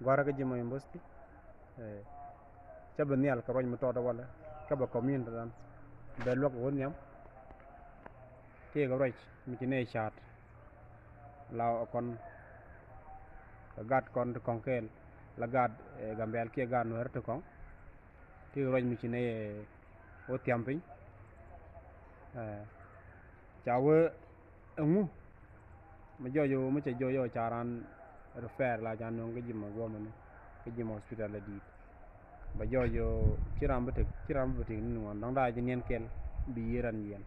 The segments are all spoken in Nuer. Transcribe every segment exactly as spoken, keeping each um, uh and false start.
Gua̱a̱rä kä Ji̱ Mɔ University. Cä bi nhial kɛ ruac mi tɔɔt walɛ kä bɛ community dan bɛ luäk wä nhiam. Tëëkɛ ruac mi ci nɛy ca̱a̱t la ɔ kɔn kɛ gat kɔn ti kɔ̱ŋ kɛɛl la gat Gambɛl kiɛ gat Nuɛɛr ti kɔ̱ŋ. Tëëkɛ ruac mi ci nɛy wä thiam piny. Ca wee ɛŋu mi jɔɔc ɣöö mi cɛ jɔɔc ɣöö ca raan refer la ca nööŋ kä Ji̱ Mɔ guɔmɛni kä Ji̱ Mɔ hospital ɛ di̱i̱t. Bɛ jɔɔc ɣöö ci ram bi tek ci ram bi tek ni ŋuan dɔ̱ŋ da̱a̱ ji̱ niɛn kɛl bi yiëë ran yiɛn.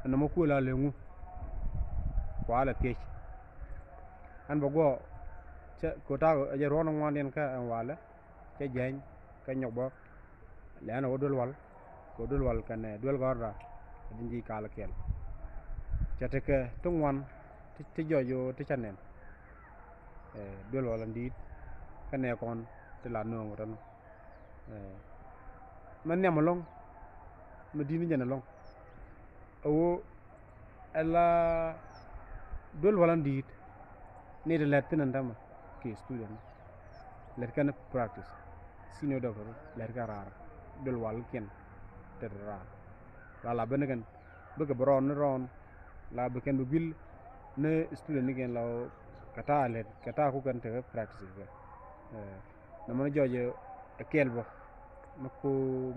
Ɛn nɔmɔ kuël a lëŋu kua lɛ thiec. Ɛn bɛ guɔ cɛ kotak ɛ jɛ ruɔ̱n ŋuandiɛn kä ɛn walɛ. Cä jäny kä nyɔk bä lɛn ɣöö duel wal kɛ duel wal kɛnɛ duel gɔ̱rda. Din ji̱ kal kɛl cɛ tekɛ ti ŋuan ti jɔc ɣöö ti cä nɛn. Duel wal in di̱i̱t kä nɛ kɔn ti la nööŋ tɔn. Mɛ nhiam ɛlɔ̱ŋ mɛ di̱t ni jɛn ɛlɔ̱ŋ. Ɛ ɣöö ɛ la duel wal in di̱i̱t ni ti lɛt thin ɛn tämɛ kɛ student. Lɛt kɛn practice senior doctor lɛt kɛ raar duel walkiɛn. Te raar la la ben kɛn bikɛ bi rɔɔn ni rɔɔn la bi kɛn bi guil ni student ni kɛn la kɛ ta̱a̱ lɛt kɛ ta̱a̱ ku kɛn tekɛ practice kɛ. Nɔmɔ ni jɔɔc ɛ kɛɛl bä mi ku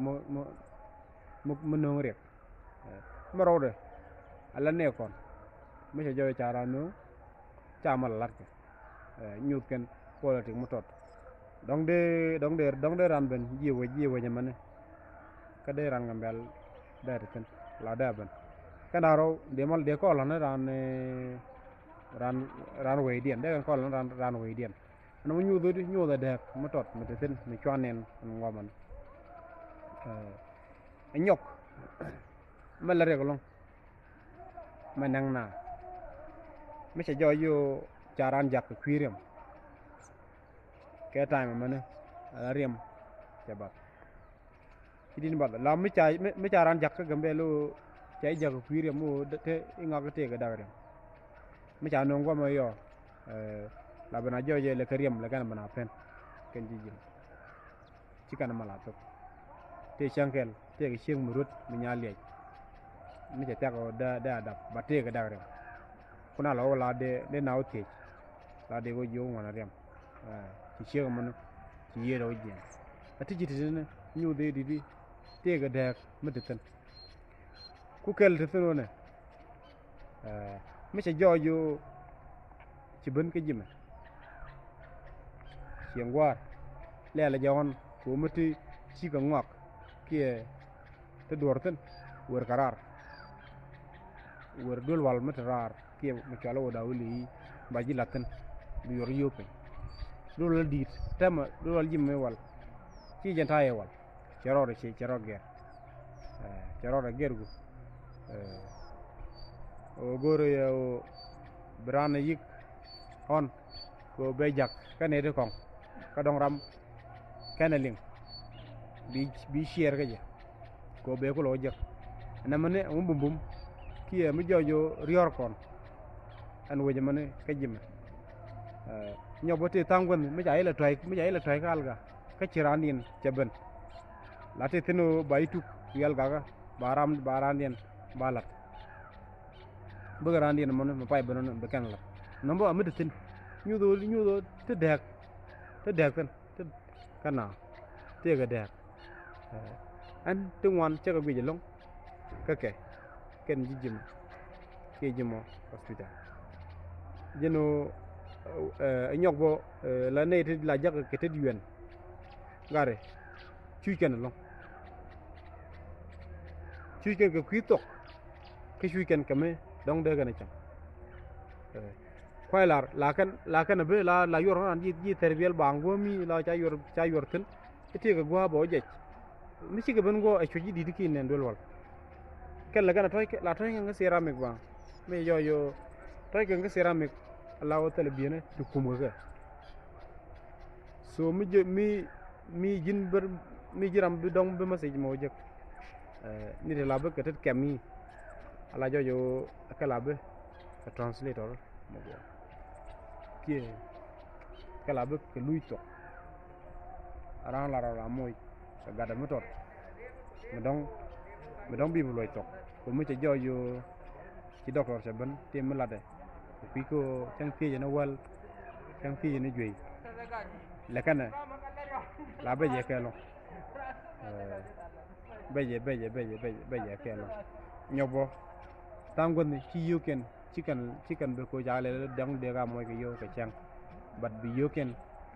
mi mi mi nööŋ riɛk. Mɛ rɔwdɛ ala nɛɛ kɔn mi cɛ jɔɔc ca raan nööŋ. Ca mal a latkɛ nyuth kɛn politik mi tɔt. Dɔ̱ŋ dee dɔ̱ŋ dee dɔ̱ŋ dee ran ben jiɛ wec jiɛ wec ɛmɛni. Kä dee ran Gambɛl dee ti thin la dee a ben. Kɛn a rɔw dee mal dee kɔl ɣän ran ran ran wecdiɛn dee kɛn kɔl ɣän ran ran wecdiɛn. Ɛn mi nyuuth ɣöö di nyuuth ɛ dääk mi tɔt mi te thi̱n mi cuan nɛn ɛn ŋuɔmän. Ɛ nyɔk mɛ lɛ riɛk ɛlɔ̱ŋ. Mɛ nɛŋ na mi cɛ jɔɔc ɣöö ca raan jak kɛ kui̱ riɛm. Kɛ ta̱a̱m ɛmɛni ala riɛm cɛ bath. Ci di̱t ni bath la mi ca mi ca raan ja̱k kä Gambɛl ɣöö ca i̱ ja̱k kɛ kui̱ riɛm ɣöö te i̱ ŋak i̱ tëëk kɛ dak riɛm. Mi ca nööŋ guamɛ yɔ la ben a jɔɔc ɛ lɛ kɛ riɛm lɛ kɛn ben a pɛn. Kɛn ji̱ ji̱n ci kɛn mal a thok. Tëë cäŋ kɛl tëëk kɛ cieŋ mi ruet mi nyaal liɛc. Mi cɛ thiak ɣöö dee a dap ba tëëk kɛ dak riɛm. Kun a lɔ ɣöö la dee dee na wä thiec. La dee wä jiök ŋuan a riɛm. Ci ciek ɛmɔni ci yiëë rɛw jiɛn a ti ci ti tini nyuuth i̱ di̱t i̱ tëëkɛ dääk mi ti thi̱n. Ku kɛl ti thi̱n wänɛ mi cɛ jɔɔc ɣöö ci ben kä ji̱ mɛ. Cieŋ gua̱a̱r lɛl jɛ ɣɔn kɛ ɣöö mi ti cikɛ ŋɔak kiɛ ti duɔ̱ɔ̱r thi̱n. Wer kɛ raar wer duel wal mi ti raar kiɛ mi cual i̱ wä da̱a̱ wä li̱i̱ ba ji̱ la̱th thi̱n. Bi yuɔr yio̱o̱k piny duel wal di̱i̱t tɛmɛ duel wal ji̱ mi wal. Ci jɛn ta̱a̱ yɛ wal cɛ rɔɔdɛ cɛ cɛ rɔɔd gɛr. Cɛ rɔɔdɛ gɛr gup. Ɣöö go̱o̱rä yɛ ɣöö bi raan ɛ yi̱k ɣɔn kɛ ɣöö bɛ ja̱k kä nɛy ti kɔ̱ŋ kä dɔ̱ŋ ram kɛnɛ liŋ. Bi bi ciɛɛr kä jɛ kɛ ɣöö bɛ kulɛ wä jek. Ɛn ɛmɛni ɛŋu bumbum kiɛ mi jɔɔc ɣöö riɔ̱ɔ̱r kɔn. Ɛn wec ɛmɛni kä ji̱ mɛ nyɔk bä tëë tha̱a̱ŋ guänh mi ca ilɛ tua̱c mi ca ilɛ tua̱c kä alga. Kä ci raandiɛn cɛ ben la tëë thi̱n ɣöö ba i̱ tuk wiɛl gakä ba ram ba raandiɛn ba la̱t. Bikɛ raandiɛn mɔni mɛ pay ben ɔni bi kɛn la̱t nɔmbä a mi te thi̱n. Nyuuth ɣöö nyuuth ɣöö ti dääk ti dääk thi̱n ti kä na tëëkɛ dääk. Ɛn ti ŋuan cä kɛ guic ɛlɔ̱ŋ kä kɛ kɛn ji̱ ji̱ mɔ kiɛ ji̱ mɔ hospital. Ji̱n ɣöö ɛ nyɔk bä la nɛy ti la jakä kɛ tet yuɛn. Gari cuc kɛn ɛlɔ̱ŋ. Cuc kɛn kɛ kui̱ thok kä cuc kɛn kɛ mi dɔ̱ŋ dee kɛn ɛ cäŋ. Kuay lar la kɛn la kɛn a bi la la yuɔr ran ji̱ ji̱ thɛr biɛl baŋ guɔ mi la ca yuɔr ca yuɔr thi̱n. I̱ tëëkɛ gua̱a̱ bä wä jɛc mi cikɛ ben guɔ ɛ cuc i̱ di̱t i̱ ki̱n nɛn duel wal. Kɛn la kɛn a tɔ̱c la tɔ̱c kɛn kä ceramic baŋ mi yɔ yɔ tɔ̱c kɛn kä ceramic. La wä thɛl biɛnä ti kum kɛ kɛ. So mi ji̱ mi mi ji̱n bär mi ji̱ ram bi dɔ̱ŋ bi message mɛ wä jek. Ni ti la bi kɛ tet kɛm mi ala jɔjɔ kɛ la bi kɛ translator mɛ guɔ kiɛ. Kɛ la bä kɛ luc thok. Aran la rɔ la moc kɛ gatdɛ mi tɔt. Mi dɔŋ, mi dɔŋ bi bi luɔc thok. Kɛ mi cɛ jɔɔc yo ci dɔktɔr cɛ ben ti mi latdɛ. Kɛ kui̱ kä cäŋ thiecɛ ni wäl, cäŋ thiecɛ ni juey. Lɛ kɛnɛ la bä jɛ kɛ lɔ. Bɛ jɛ, bɛ jɛ, bɛ jɛ, bɛ jɛ, bɛ jɛ kɛ lɔ. Nyɔk bɔ. Tha̱a̱ŋ guäthni ci yio̱o̱kiɛn ci kɛn, ci kɛn bi koc ca lɛ dɔ̱ŋ dee ka muɔc kɛ yio̱o̱k kɛ cäŋ. But bi yio̱o̱kiɛn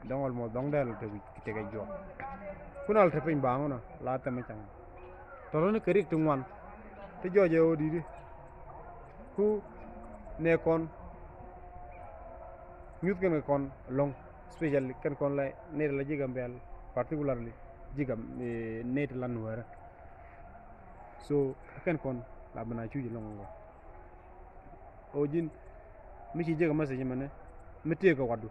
dɔ̱ŋ almost dɔ̱ŋ dee lɔ te wi̱c tekɛ juɔk. Kun al te piny ba ŋunɔ la thɛmɛ cäŋ. Tɔ̱tɔ̱ni kɛ rik ti ŋuan ti jɔɔcɛ ɣöö di̱t i̱. Ku nɛ kɔn nyuth kɛn kɛ kɔn lɔ̱ŋ, especially kɛn kɔn la nɛy ti la ji̱ Gambɛl, particularly ji̱ Gam, eh, nɛy ti la Nuäärä. So kɛn kɔn la bi na cuc lɔ̱ŋ ɣöö ɔ ji̱n mi ci jek message mɛnɛ mi tëëk kɛ watdu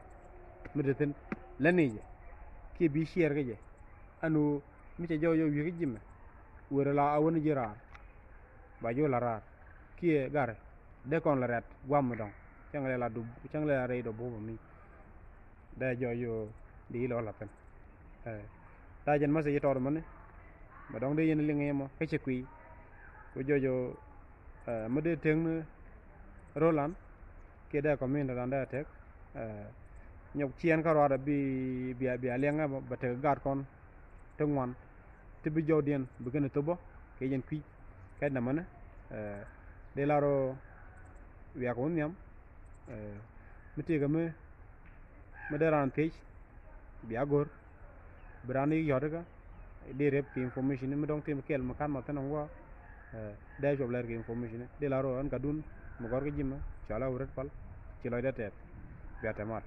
mi te thi̱n lä ni jɛ kiɛ bi share kä jɛ. Ɛn ɣöö mi cɛ jɔw jɔw wi̱i̱ kä ji̱ mɛ wërɛ la a wä ni ji̱ raar ba ji̱ wä la raar kiɛ garɛ dee kɔn la rɛ̈t gua̱a̱m mi dɔ̱ŋ. Cäŋ lɛ la dub, cäŋ lɛ la rɛy dɔ buɔ̱p mi dee jɔw jɔw di ilɛ wä la thi̱n. Ɛ, la jɛn message tɔɔt mɛni mɛ dɔ̱ŋ dee yɛn liŋ yɛ mɔ kä cɛ kui̱. Ku jɔw jɔw, ɛ, mi dee tëŋni ro̱lan kiɛ dee community dan dee tëk, ɛ, nyɔk ciɛɛn kä ruaadɛ bi, bia, bia liɛŋɛ bä, bɛ tek gaat kɔn ti ŋuan ti bi jɔwdiɛn bi kɛn thop bä kɛ jɛn kui̱. Kɛ nɛmɛnɛ, ɛ, dee la rɔ wiak wä nhiam, ɛ, mi tëëkɛ mi, mi dee raan thiec bia go̱r. Bi raan i̱ yɔ̱t ikä dee rep kɛ information mi dɔ̱ŋ tim kɛl mi kan ma thin ɔŋ wä, ɛ, dee cuɔp lɛr kɛ information dee la rɔ ɛn ka dun mi gɔr kä ji̱ mɛ cɔal a wä ret pal. Ci lɔcdɛ tɛth bia tɛmal.